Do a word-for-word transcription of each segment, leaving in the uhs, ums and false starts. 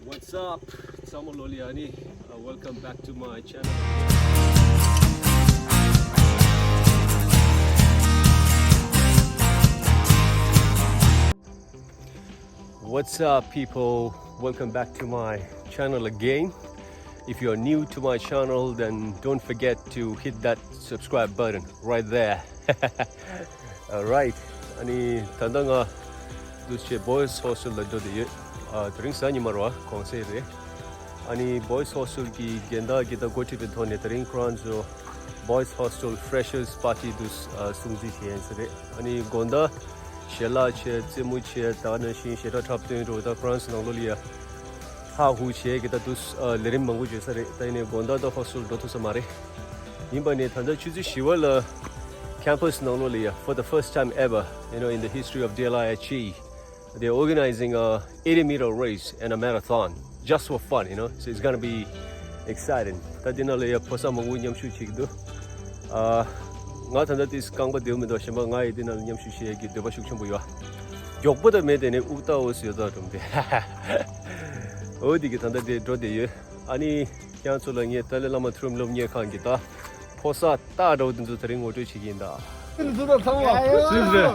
What's up? Tsamo loli ani. Uh, welcome back to my channel. What's up, people? Welcome back to my channel again. If you're new to my channel, then don't forget to hit that subscribe button right there. Alright. Ani tanda nga dus che boys hostel la do de. Ah, drink sa ni marwa concert re. Ani boys hostel ki genda kita goti pe thone drink kran jo boys hostel freshers party dus sungji chen sere. Ani gonda shela che tsemu che ta na shin sheta trap ten ro ta France nang lo lia. Ha hu che kita dus lerim mangu je sere. Ta ni gonda da hostel do tu samare. Yimba ne tanda chuzi shiwa la campus nang lo lia for the first time ever, you know, in the history of D L I H E. They're organizing a eighty meter race and a marathon just for fun, you know. So it's gonna be exciting. ད་འདི་ནང་ལ་ཡ་ཕོ་གསར་མང་པོ་མཉམ་ཞུགས་བྱེད་ཀྱི་འདུག་ཨ། ང་ད་ལྟ་དེ་རྐང་པ་བདེ་པོ་མི་འདུག་གཞན་པ་ང་ཡི་འདི་ནང་ལ་མཉམ་ཞུགས་བྱེད་ཀྱི་འདོད་པ་ཤུགས་ཆེན་པོ་ཡོད། མགྱོགས་པོ་ད་མེད་དེ་ནས་དབུགས་ཏག་འོ་ཟེར་ཡོད་ད་གྲུམ་དེ། འོ་དེ་གི་ད་ལྟ་དེ་འགྲོ་བསྡད་ཡོད། ཨ་ནི། ཁྱེད་ཚོ་ལ་ངས་ཏཱ་ལའི་བླ་མ་མཐོ་རིམ་སློབ་གཉེར་ཁང་གི་ད་ཕོ་གསར་སྟག་འདྲ་བོ་དེ་ཚོ་དེ་རིང་ངོ་སྤྲོད་བྱེད་ཀྱི་ཡིན་ད། འདི་ཚོ་ཚང་མ། སུས་རེད།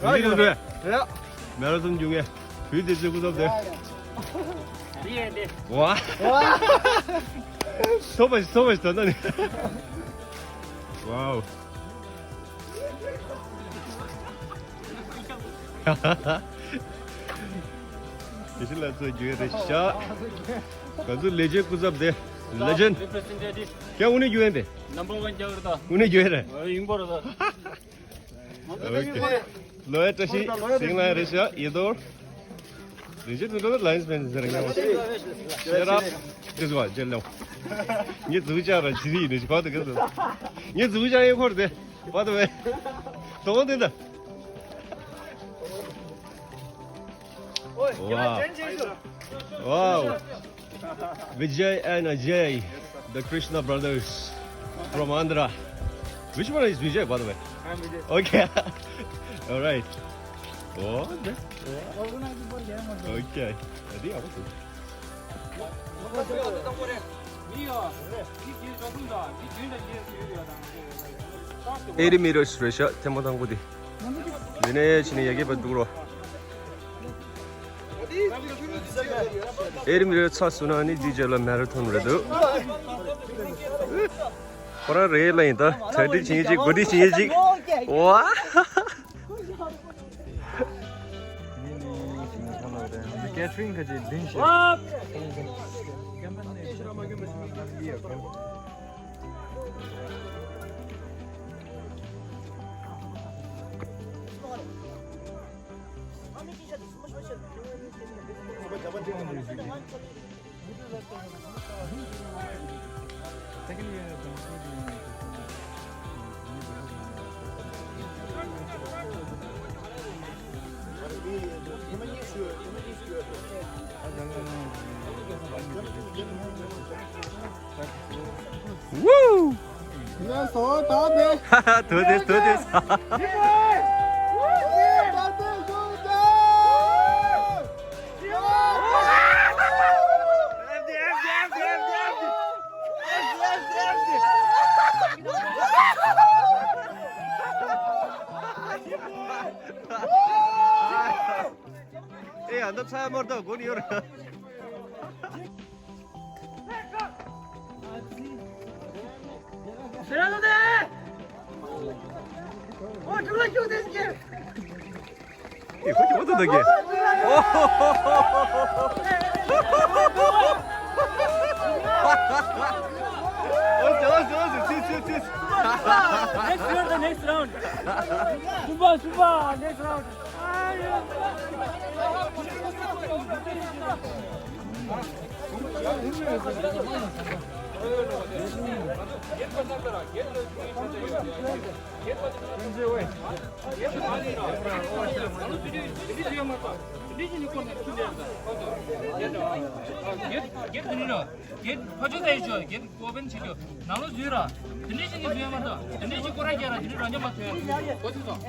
ཡ་ཡ། འདི་རེད། ཡ། མེ་ར་ཐོན་རྒྱུག་མཁན་བུ་དེ་ཚོའི་སྐུ་ཚབ་དེ། ཡེ་དེ། ཝ། ཐོབ་པ་ཞིག་ཐོབ་པ་ཞིག་ད་ལྟ་ནི། ཝའོ། དེ་བཞིན་ལ་ཚོ་རྒྱུས་རེད་ཤག་ང་ཚོ་ལེ་ཇེན་སྐུ་ཚབ་དེ། ལེ་ཇེན། Representative། ཁྱེད་དངོས་གནས་རྒྱུས་ཡོད་དེ། Number one རྒྱག་རེད་ད། དངོས་གནས་རྒྱུས་རེད། ཡིན་པ་རེད་ད། ཨོ་ཁེ། ལོ་ཡ་བཀྲ་ཤིས་སིང་ལ་རེད་ཤག་ཡེ་དོར། རིན་ཆེན་དུ་ལོ་ལ་ཡིན་སྤེན་ཟེར་ངེས་པ། ཤེས་རབ། དེ་ཟུ་བ་ཇེ་ལོ། ངེད་ཟུ་ཅག་ར་ཇི་རི་ཡིན་ནི་ཞིག་གོ་དེ་ག་ཟུ། ངེད་ཟུ་ཅག་ཡེ་འཁོར་དེ། བ་དུ་བས། དོ་དེ་འདྲ། Wow. Wow. Vijay and Ajay, the Krishna brothers from Andhra. Which one is Vijay, by the way? I'm Vijay. Okay. All right. Oh, okay. I think I want to. eighty meters རེད་ཤག་ཐེངས་མ་དང་པོ་དེ། འདི་ནས་ཕྱིན་ནས་ཡ་གི་བར་འདུག་རོ། eighty meters ཚར་སོང་ན་ནི་འདི་རྗེས་ལ་མེ་ར་ཐོན་རེད་འདུག་ཁོ་རང་རེད་ལ་ཡིན་ད། གྲ་སྒྲིག་བྱེད་ཡས་ཅིག་གོ་སྒྲིག་བྱེད་ཡས་ཅིག་ཝ། Catering ཁ་ཅིག་ལྡིང་ཤེས། Woo! Yes, oh, ད་དེ། དོ་དེ་དོ་དེ། ཨེ་ཡ་འདི་ཚ་མར་ད་གོ་ནི་ཡོད་ར། Next round, the next round. Super, super, next round. Get, get, get, ཕ་ཆོས་ཚ་ཡི་ཆོས་ཀྱི་ཀོ་པན་བྱེད་རྒྱུ་ནང་ལོགས་འཛུལ་ར། དེ་འདྲས་ཞིག་ནི་འཛུལ་ཡ་མ་གཏོགས་དེ་འདྲས་ཞིག་སྐོར་ར་རྒྱག་ར་དེ་འདྲས་རང་རྒྱ་མ་ཐོན། གོ་ཚོད་སོང་།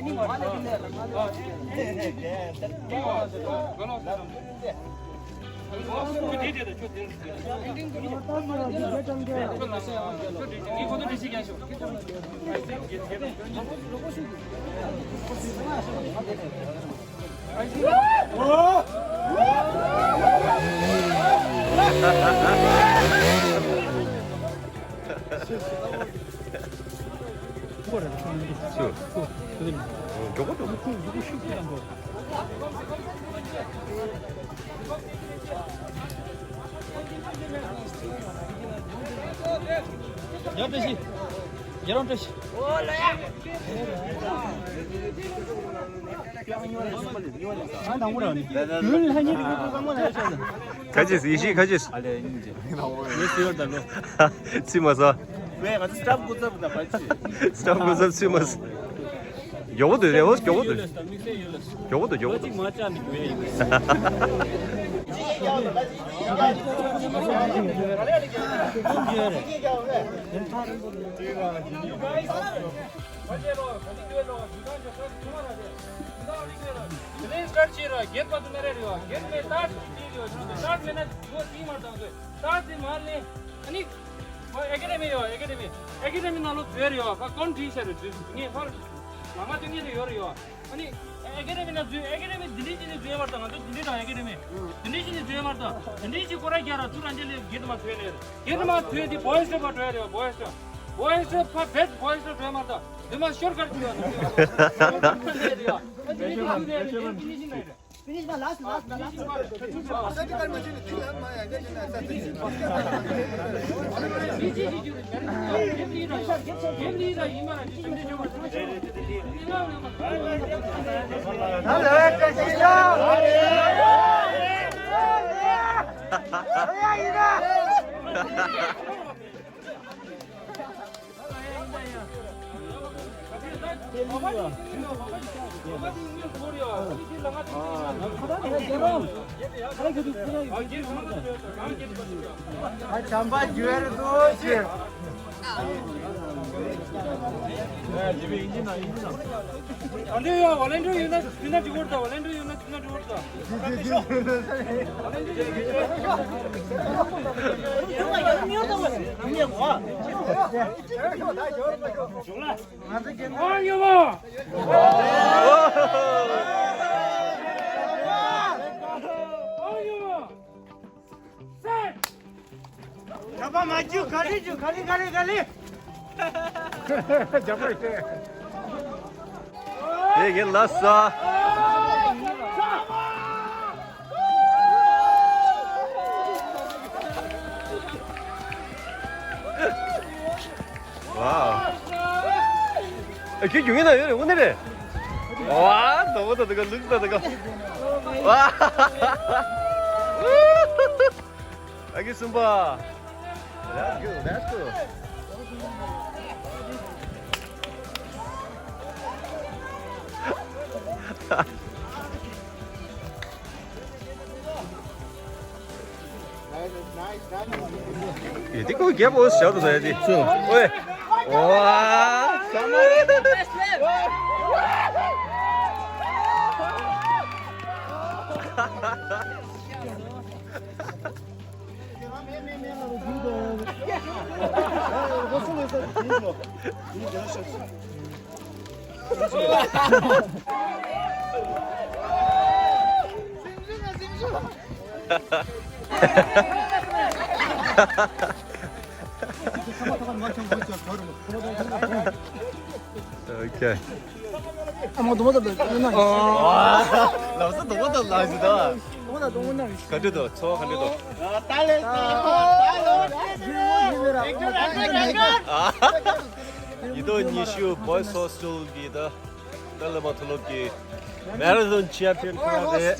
ཡར་བཀྲ་ཤིས། ཡར་བཀྲ་ཤིས། ཁ་ཅིག་ཡེ་ཤེས་ཁ་ཅིག་ཚིག་མ་ཟ། སི་ཊཱཕ་སྐུ་ཚབ་ཚིག་མ་ཟ། མགྱོགས་པོ་འདུག་རེ་བོ་མགྱོགས་པོ་འདུག་མགྱོགས་པོ་འདུག་མགྱོགས་པོ་འདུག་ཨ་ནི། ཨེ་ཀེ་ཌེ་མི་ཡོད། ཨེ་ཀེ་ཌེ་མི། ཨེ་ཀེ་ཌེ་མི་ནང་ལོགས་འཛུལ་རེད་ཡོད། ཕར་ཀོན་ཊི་ཤར་རེད། འཛུལ་ངས་ཕར་ལམ་ཁ་སྟོན་མཁན་དེ་ཡོད་རེད་ཡོད། ཨ་ནི་ཨེ་ཀེ་ཌེ་མི་ནང་འཛུལ། ཨེ་ཀེ་ཌེ་མི་འདི་འདྲའི་ཅིག་ནས་འཛུལ་མ་ཐལ། ང་ཚོ་འདི་འདྲའི་དང་ཨེ་ཀེ་ཌེ་མི་འདི་འདྲའི་ཅིག་ནས་འཛུལ་མ་ཐལ། འདི་འདྲའི་ཅིག་སྐོར་ར་རྒྱག་ར་ཚུར་རང་རྒྱལ་ལས་གེ་ཊི་མ་ཐོན་ནས། གེ་ཊི་མ་ཐོན་དེ་བོ་ཡི་སི་ཊོབ་ཕར་འགྲོ་ཡ་རེད། བོ་ཡི་སི་ཊོབ། བོ་ཡི་སི་ཊོབ་ཕར་བེད་བོ་ཡི་སི་ཊོབ་འགྲོ་ཡ་མ་ཐལ། འདི་མ་ཤོར་ཀཊ་བྱེད་ཡ་རེད་ཡོད། Finish, last, last, last. ཨ་འདྲ་ཡོད། ཝོ་ལན་ཊི་ཡར་ཡོད་ན་ཡོད་ན་འགྲིག་གི་རེད་ད། ཝོ་ལན་ཊི་ཡར་ཡོད་ན་ཡོད་ན་འགྲིག་གི་རེད་ད། རྒྱབ་པ་མ་རྒྱུག་ག་ལེ་རྒྱུག་ག་ལེ་ག་ལེ་ག་ལེ། རྒྱབ་པ་ཡེ། དེ་གི་ལ་ས། ཝའོ། ཨེ་ཁྱོད་རྒྱུག་ངེས་ན་ཡོད་རེད། དངོས་གནས་རེད། ཝ། དོ་བོ་དོ་དོ་ག་ལུག་དོ་དོ་ག། ཝ། ཨ་ཁྱི་གསུམ་པ། That's good, that's good. ཡེ་འདི་ཀོ་རྒྱབ་འོ་ཞབས་ཏུ་ཟ་ཡ་འདི། ཨོའེ། ཨོ། Okay. ཨ་མ་དུ་མ་དུ་ལ་ཡིན་ན། ལམ་སང་དུ་མ་དུ་ལ་ཡིན་ད། དུ་མ་དུ་དུ་མ་ན། ག་འདྲ་འདུག་ཚོར་བ་ག་འདྲ་འདུག་ད་ལེ་ད་ལོ་ད་ལོ། ཉིས་སྟོང་ཉི་ཤུ་Boys Hostel གི་ད་ཏཱ་ལའི་བླ་མ་མཐོ་སློབ་ཀྱི་Marathon Champion ཁོ་རང་རེད།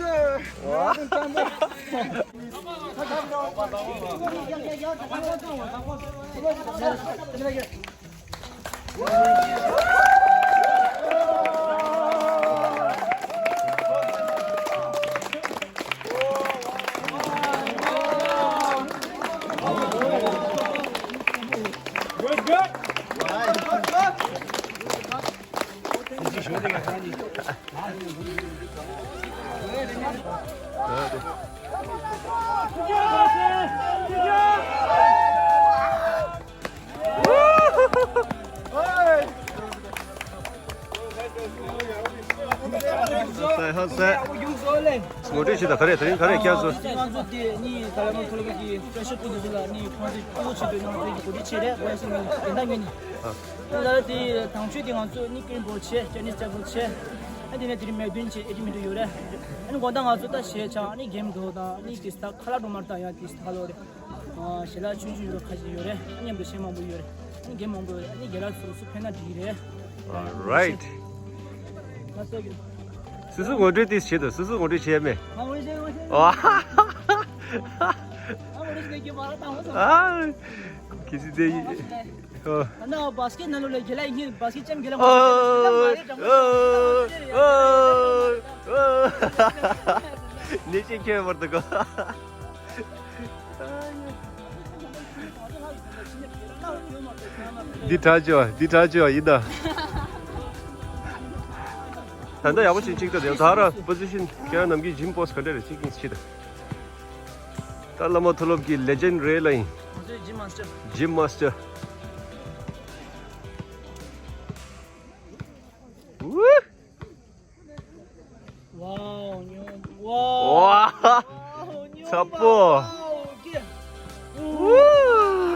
ངོ་སྤྲོད་བྱེད་དང་། ག་རེ་ད་རིང་ག་རེ་བསྐྱར་གསོ། ང་ཚོ་དེ་ནི་ད་ལ་མ་ཐོ་ལོ་གི་ཕེ་ཤར་ཕུལ་དུ་ལ་ནི་ཁོང་ཚོས་སྤྲོ་བོ་བྱེད་དུས་ང་ཚོའི་གོ་སྒྲིག་བྱས་རེད། ཝེ་སི་ནི་དེ་འདྲ་ངས་ནི། ཨ། ད་ལ་དེ་དང་ཆོས་དེ་ང་ཚོ་ནི་ཀེམ་བོར་བྱས། ཅ་ནི་སི་ཊེབ་བོར་བྱས། ཨ་དེ་ནས་དེ་རིང་མེ་དོན་བྱས། ཨེ་ཏི་མི་འདུག་ཡོད་རེད། ཨ་ནི་དགོང་དག་ང་ཚོ་ད་གཞས་ཆགས། ཨ་ནི་གེམ་འགྲོ་དང་ནི་དེ་ད་ཁ་ལག་འགྲོ་མར་ད་ཡང་དེ་ད་ལོ་རེད། ཨ་ཞལ་ལག་ཆུང་ཆུང་ཡོད་རེད། ཁ་ཤས་ཡོད་རེད། ཨ་མཉམ་དུ་གཞས་མང་པོ་ཡོད་རེད། ཨ་ནི་གེམ་མང་པོ་ཡོད་རེད། ཨ་ནི་རྒན་ལགས་སོ་སོ་ཕེབས་ན་འགྲིག་གི་རེད། Alright. ང་ཚོ་གི་སུ་སུ་ངོ་སྤྲོད་ཏིས་བྱེད་དང་། སུ་སུ་ངོ་སྤྲོད་བྱེད་མེད། ཨ་ངོ་སྤྲོད་བྱེད། ཨ་ངོ་སྤྲོད་བྱེད་ཀྱི་མ་ར་དང་བ་སོང་། ཨ་ཁི་སི་དེ་ཡི་ཨོ། ཨ་ན་བ་སི་ཀེ་ནང་ལོགས་ལ་རྒྱལ་ལ་ཡིན། བ་སི་ཀེ་ཅམ་རྒྱལ་ལ་ཨོ། ཨོ། ཨོ། ནེ་ཅིག་ཁྱེར་བར་དུ་གོ། འདི་དྲག་ཅོ། འདི་དྲག་ཅོ་ཡིན་ད། ད་ལྟ་ཡག་པོ་ཞིག་གཅིག་ཏུ་དེ་ད་ར་པོ་ཟི་ཤན་ཁྱེད་རང་ནམ་རྒྱུན་ཇིམ་པོ་སི་ག་འདྲ་རེད། གཅིག་གིན་ཤི་ད། ད་བླ་མ་མཐོ་སློབ་ཀྱི་ལེ་ཇེན་རེད་ལ་ཡིན། ང་ཚོའི་ཇིམ་མ་སི་ཊར། ཇིམ་མ་སི་ཊར། ཝུ། ཝའོ། ཉོ། ཝའོ། ཝའོ། ཉོ། ཚ་པོ། ཝའོ། ཀེ། ཝུ།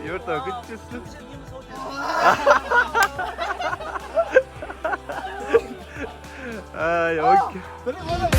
ཡོད་ད་གི་ཅི་སུ། ཨ་ཡ། ཨོ་ཁེ།